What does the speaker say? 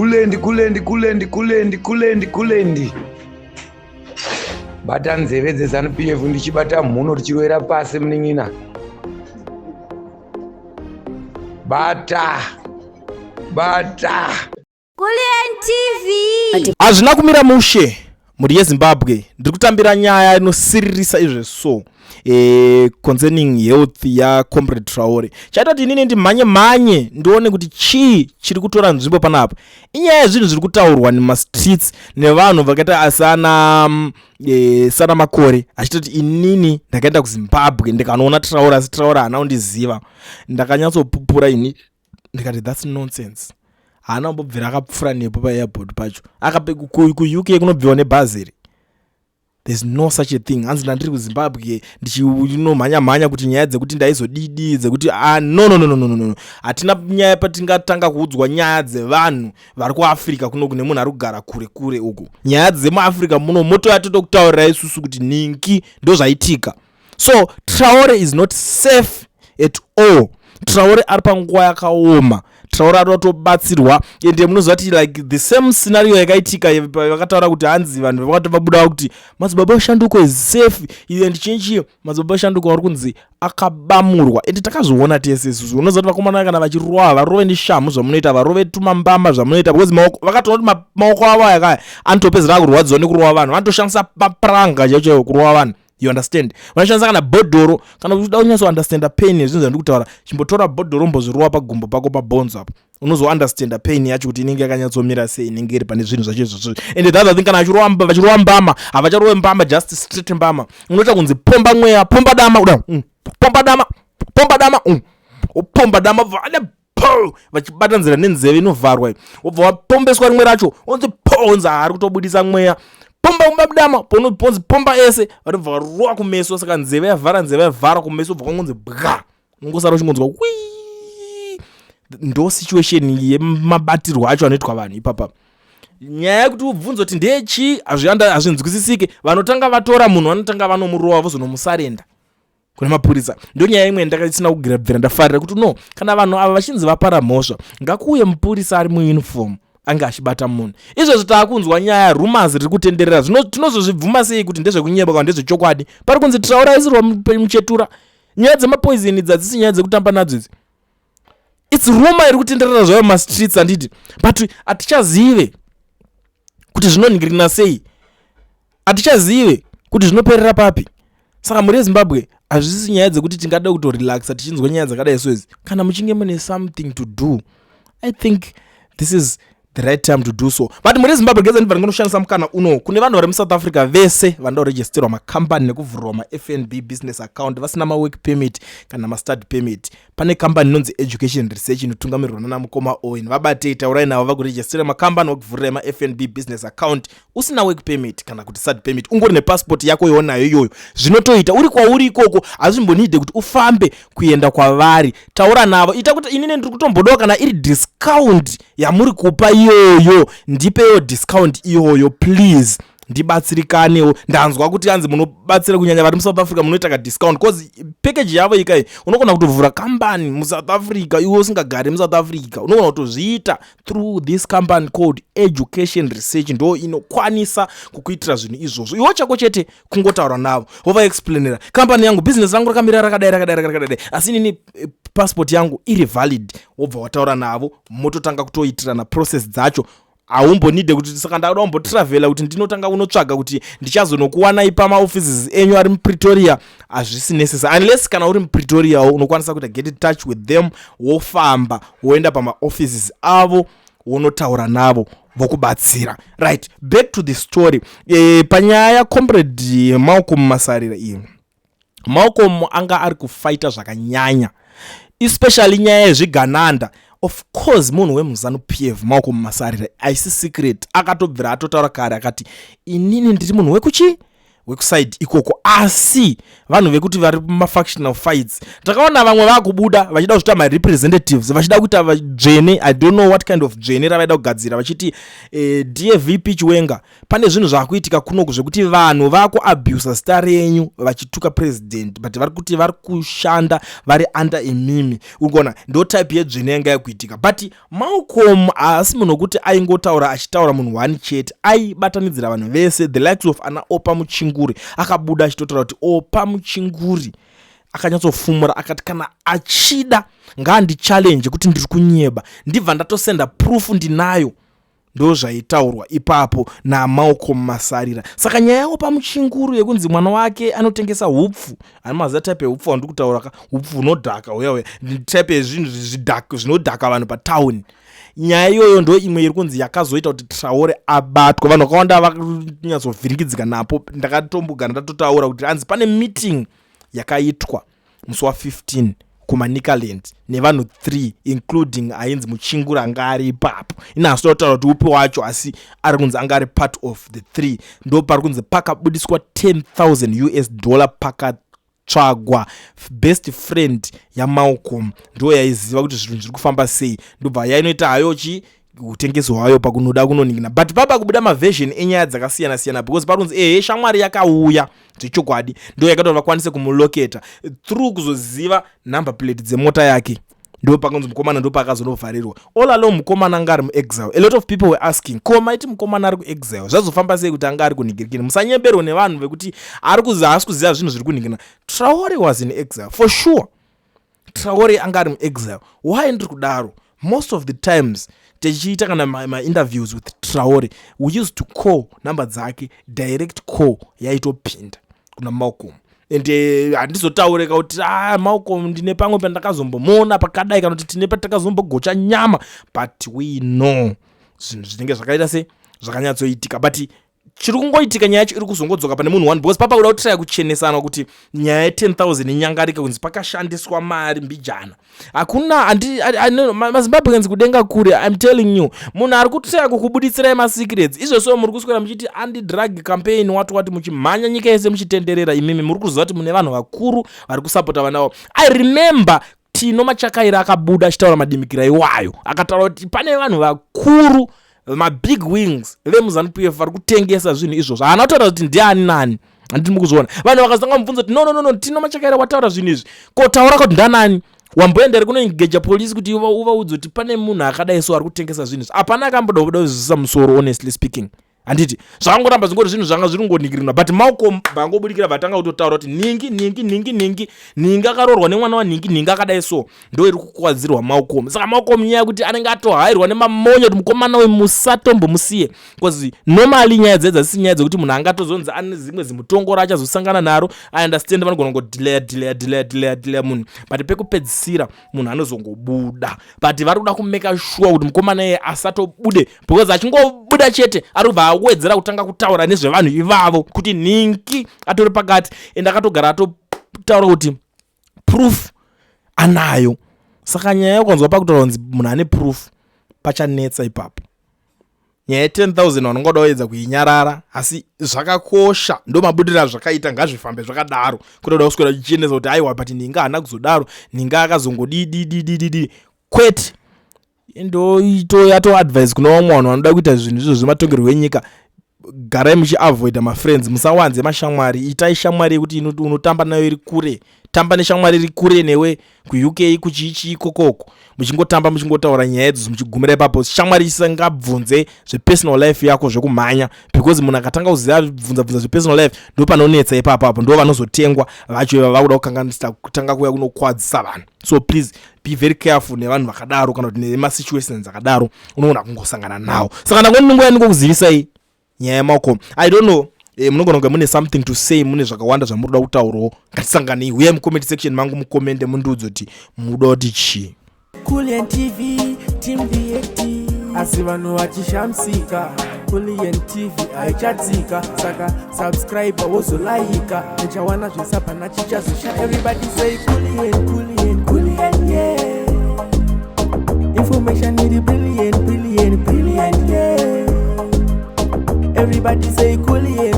Kulendi, kulendi, kulendi, kulendi, kulendi, kulendi. Bata nzeve dzeZanu PF ndichibata mhuno tichirovera pasi munin'ina. Bata. Bata. Kulliant TV. Hazvina kumira mushe mhuri yeZimbabwe. Ndiri kutambira nyaya inosiririsa izve so concerning health yaComrade Traore. Chaita kuti inini ndimhanye mhanye ndione kuti chii chiri kutora nzvimbo panapa. Inyaya yezvinhu zviri kutaurwa nemastreets nevanhu vakaita asana sana Makore achitoti inini ndakaenda kuZimbabwe ndikanoona Traore, asi Traore haana kundiziva. Ndakanyatsopupura ini ndikati that's nonsense. Haana kumbobvira akapfuura nepo paairport pacho. KuUK kunobviwa nebhazi iri. There's no such a thing. Hanzi ndandiri kuZimbabwe ndichinomhanya mhanya kuti nyaya dzekuti ndaizodidi dzekuti, ah, no, no, no, no, no, no. Hatina nyaya patingatanga kuudzwa nyaya dzevanhu vari kuAfrica kunoku nemunhu ari kugara kure kure uku. Nyaya dzemuAfrica muno motoya totokutaurira isusu kuti ninki ndo zvaitika. So Traore is not safe at all. Traore ari panguva yakaoma. Traore ari kutobatsirwa. Ende munoziva kuti like the same scenario yakaitika, vakataura kuti hanzi vanhu vakati vabuda kuti Madzibaba Shanduko is safe and chinchi. Madzibaba Shanduko vari kunzi akabamurwa, ende takazviona tese isusu. Unoziva kuti vakomana kana vachirova, varove neshamhu zvamunoita, varove tumambama zvamunoita, because vakatoona kuti maoko avo aya kaya anotopedzera akurwadziwa nekurova vanhu. Vanotoshandisa mapranga chaivo chaivo kurova vanhu, you understand? Vanoshandisa kana bhodhoro. Kana uchida kunyatsounderstanda pain yezvinhu zvandiri kutaura, chimbotora bhodhoro, mbozvirova pagumbo pako, pabhonzo apo, unozounderstanda pain yacho kuti inenge yakanyatsomira sei, inenge iri pane zvinhu zvacho izvozvo. And the other thing, kana vachirova mbama, havacharove mbama just straight mbama. Unoita kunzi pomba mweya, pomba dama kuda, pomba dama, pomba dama, Wopomba dama, vane po vachibata nzira nenzeve inovharwa, wobva wapombeswa rimwe racho, onzi po, onzi haari kutobudisa mweya, pomba dama, ponzi pomba ese, vanobva varova kumeso. Saka nzeve yavhara, nzeve yavhara, kumeso ubva kwangonzi bwa, unongosara uchingonzwa wii. Ndo situation yemabatirwo acho anoitwa vanhu ipapa. Nyaya yekuti ubvunze kuti ndechii, hazvinzwisisike. Vanotanga vatora munhu, vanotanga vanomurova, vozonomusarenda kune mapurisa. Ndo nyaya imwe ndakaisina kugirabvira ndafarira kuti no, kana vanhu ava vachinzi vapara mhosva, ngakuuye mupurisa ari muuniform ange achibata munhu. Izvezvi taakunzwa nyaya, rumors riri kutenderera. Zvino tinozozvibvuma sei kuti ndezvekunyeba kana ndezvechokwadi? Pari kunzi Traore aisirwa muchetura. Nyaya dzemapoison idzi hadzisi nyaya dzekutamba nadzo idzi. It's rumor iri kutenderera zvayo mastreets, handiti? But hatichazive kuti zvinoningirina sei, hatichazive kuti zvinoperera papi. Saka mhuri yeZimbabwe, hazvisi nyaya dzekuti tingada kutorelaxa tichinzwa nyaya dzakadai so idzi. Kana muchinge mune something to do, I think this is the right time to do so. But mhuri yeZimbabwe, geza ndibva ndingonoshandisa mukana uno kune vanhu vari muSouth Africa vese vanoda kuregisterwa makambani nekuvhurirwa maFNB business account vasina mawork permit kana mastudy permit. Pane kambani inonzi Education Research inotungamirirwa nana mukoma Owen. Vabatei, taurai navo vakurejistera makambani, vakuvhurirai maFNB business account usina work permit kana kuti study permit. Ungori nepassport yako yonayo iyoyo, zvinotoita uri kwauri ikoko. Hazvimbonide kuti ufambe kuenda kwavari. Taura navo, ita kuti inini ndiri kutombodawo, kana iri discount yamuri kupa iyoyo, ndipewo discount iyoyo please, ndibatsirikanewo. Ndanzwa kuti anzi munobatsira kunyanya vari muSouth Africa, munoita kadiscount, because package yavo ikai unogona kutovhura kambani muSouth Africa iwe usingagari muSouth Africa. Unogona kutozviita through this company called Education Research. Ndo inokwanisa kukuitira zvinhu izvozvo. Iwo chako chete kungotaura navo, wovaexplainera kambani yangu, business rangu rakamira rakadai, rakadai, rakadai, asi inini passport yangu iri valid. Wobva wataura navo, mototanga kutoitirana process dzacho. Haumbonide kuti saka ndauda kumbotravhela kuti ndinotanga kunotsvaga kuti ndichazonokuwanai pamaoffices enyu ari muPretoria. Hazvisi necessary, unless kana uri muPretoriawo unokwanisa kuita get in touch with them, wofamba woenda pamaoffices avo, wonotaura navo, vokubatsira. Right, back to the story. Panyaya yaComrade Malcolm Masarira iyi, Malcolm anga ari kufaita zvakanyanya, especially nyaya yezvigananda. Of course munhu wemuZanu PF, Malcolm Masarira, haisi secret, akatobvira atotaura kare akati inini ndiri munhu wekuchi Wekuside ikoko, asi vanhu vekuti vari mumafactional fights, takaona vamwe vakubuda vachida kuzviita marepresentatives, vachida kuita dzvene. I don't know what kind of dzvene ravaida kugadzira, vachiti dear VP Chiwenga, pane zvinhu zvaakuitika kunoku zvekuti vanhu vakuabusa zita renyu vachituka president, but vari kuti vari kushanda vari under imimi. Uri kuona, ndo type yedzvene yanga yakuitika. But Malcolm haasi munhu wekuti aingotaura achitaura munhu one chete, aibatanidzira vanhu vese, the likes of ana Oppah Muchinguri. Akabuda achitotaura kuti Oppah Muchinguri akanyatsofumura, akati kana achida ngaandichallenge kuti ndiri kunyeba, ndibva ndatosenda proof, ndinayo. Ndo zvaitaurwa ipapo naMalcolm Masarira. Saka nyaya yavo paMuchinguru yekunzi mwana wake anotengesa hupfu, ani maziva type yeupfu wandiri kutaura ka, upfu hunodhaka uya uya, type yezvinhu zvinodhaka vanhu patauni, nyaya iyoyo ndo imwe iri kunzi yakazoita kuti Traore abatwa. Vanhu vakawanda vakanyatsovhiringidzika napo. Ndakatombogara ndatotaura kuti hanzi pane meeting yakaitwa musi wa15 kuManicaland nevanhu 3, including ainzi Muchinguri anga ari ipapo. Inhasi totaura kuti upi wacho, asi ari kunzi anga ari part of the 3. Ndo pari kunzi pakabudiswa 10,000 US dollar, pakatsvagwa best friend yaMalcolm, ndo yaiziva kuti zvinhu zviri kufamba sei, ndobva yainoita hayo chi utengesi hwayo pakunoda kunoningina. But papa kubuda maversion enyaya dzakasiyana siyana, because pari kunzi ehe, shamwari yakauya zvechokwadi, ndo yakaita kuti vakwanise kumuloketa through kuzoziva number plate dzemota yake. Ndo pakanzi mukomana ndo paakazonovharirwa. All along mukomana anga ari muexile. A lot of people were asking, ko maiti mukomana ari kuexile, zvazofamba sei kuti anga ari kunhingirikini? Musanyemberwe nevanhu vekuti ari kuzi haasi kuziva zvinhu zviri kunhingirina. Traore was in exile for sure. Traore anga ari muexile. Why ndiri kudaro? Most of the times tichiita kana mainterviews with Traore, we used to call number dzake, direct call yaitopinda kuna Malcolm. And handizotaureka kuti ah, Malcolm ndine pamwe pandakazombomuona pakadai, kana kuti tine patakazombogocha nyama, but we know zvinhu zvinenge zvakaita se zvakanyatsoitika. But chiri kungoitika, nyaya yacho iri kuzongodzoka pane munhu one, because papa kuda kutiraya kuchenesana kuti nyaya ye10,000 inyangarika, kunzi pakashandiswa mari mbijana. Hakuna maZimbabweans kudenga kure. I'm telling you, munhu ari kutiraya kukubuditsirai masecrets izvozvo. Muri kuswera muchiti anti drug campaign, wati wati, muchimhanya nyika yese muchitenderera. Imimi muri kuziva kuti mune vanhu vakuru vari kusapota vana vavo. I remember Tino Machakaira akabuda achitaura madimikira iwayo, akataura kuti pane vanhu vakuru, mabig wings vemuZANU PF, vari kutengesa zvinhu izvozvo. Haana kutaura kuti ndiani nani, handiti mukuzviona? Vanhu vakazotanga mubvunza kuti no, no, no, no, Tino Machakaira wataura zvinhu izvi, ko taura kuti ndanani? Wamboenda here kunoengeja polisi kuti uvaudze kuti pane munhu akadai so ari kutengesa zvinhu izvi? Hapana akamboda kubuda kuzvisa musoro, honestly speaking, handiti? Zvakangoramba zvingori zvinhu zvanga zviri ngoningirina. But Malcolm vangobudikira, vatanga kutotaura kuti ningi, ningi, ningi, ningi, ningi akaroorwa nemwana waningi, ningi akadai so, ndo iri kukwadzirwa Malcolm. Saka Malcolm, nyaya yekuti anenge atohairwa nemamonya kuti mukomana uyu musatombomusiye, because normally nyaya dzedza dzisisi nyaya dzekuti munhu angatozonzi ane zimwe zimutongoro achazosangana naro. I understand, vanogona kungodelaya, delaya, delaya, delaya, delaya munhu, but pekupedzisira munhu anozongobuda. But vari kuda kumeka sure kuti mukomana iye asatobude, because achingobuda chete ari kubva awedzera kutanga kutaura nezvevanhu ivavo, kuti ningi atori pakati, and akatogara atotaura kuti proof anayo. Saka nyaya yakanzwa pakutaura kunzi munhu ane proof, pachanetsa ipapo. Nyaya ye10,000 vanongoda kuedza kuinyarara, asi zvakakosha, ndo mabudiro azvakaita, ngazvifambe zvakadaro. Kutoda kuswera chichiendesa kuti aiwa, but ninga haana kuzodaro, ninga akazongodididididi, kwete. Ndo yato advice kuna vamwe vanhu vanoda kuita zvinhu izvo zvematongerwo enyika: garai muchiavoida mafriends, musawanze mashamwari. Itai shamwari yekuti unotamba nayo iri kure, tamba neshamwari iri kure newe kuUK, kuchiichi ikokoko, muchingotamba, muchingotaura nyaya idzodzo, muchigumira ipapo. Shamwari isingabvunze zvepersonal life yako zvekumhanya, because munhu akatanga kuziva bvunza bvunza zvepersonal life, ndo panonetsa ipapo. Apo ndo vanozotengwa vacho iva vakuda kukanganisa, kutanga kuuya kunokwadzisa vanhu. So please be very careful nevanhu vakadaro, kana kuti nemasituations akadaro unoona kungosangana nawo. Saka ndangondinguva ndingokuzivisai nyaya yaMalcolm. I don't know, munogona kunge mune something to say, mune zvakawanda zvamuri kuda kutaurawo. Ngatisanganei, uyai mucomment section mangu, mukomende, mundiudze kuti muda kuti chii. Kulian TV, Team VAT. Asi vanhu vachishamisika, Kulian TV haichatsika. Saka subscribe, wozolaika, uchawana zvese, hapana chichazosha. Everybody say Kulian, Kulian, Kulian, yeah. Information iri brilliant, brilliant, brilliant, yeah. Everybody say Kulian.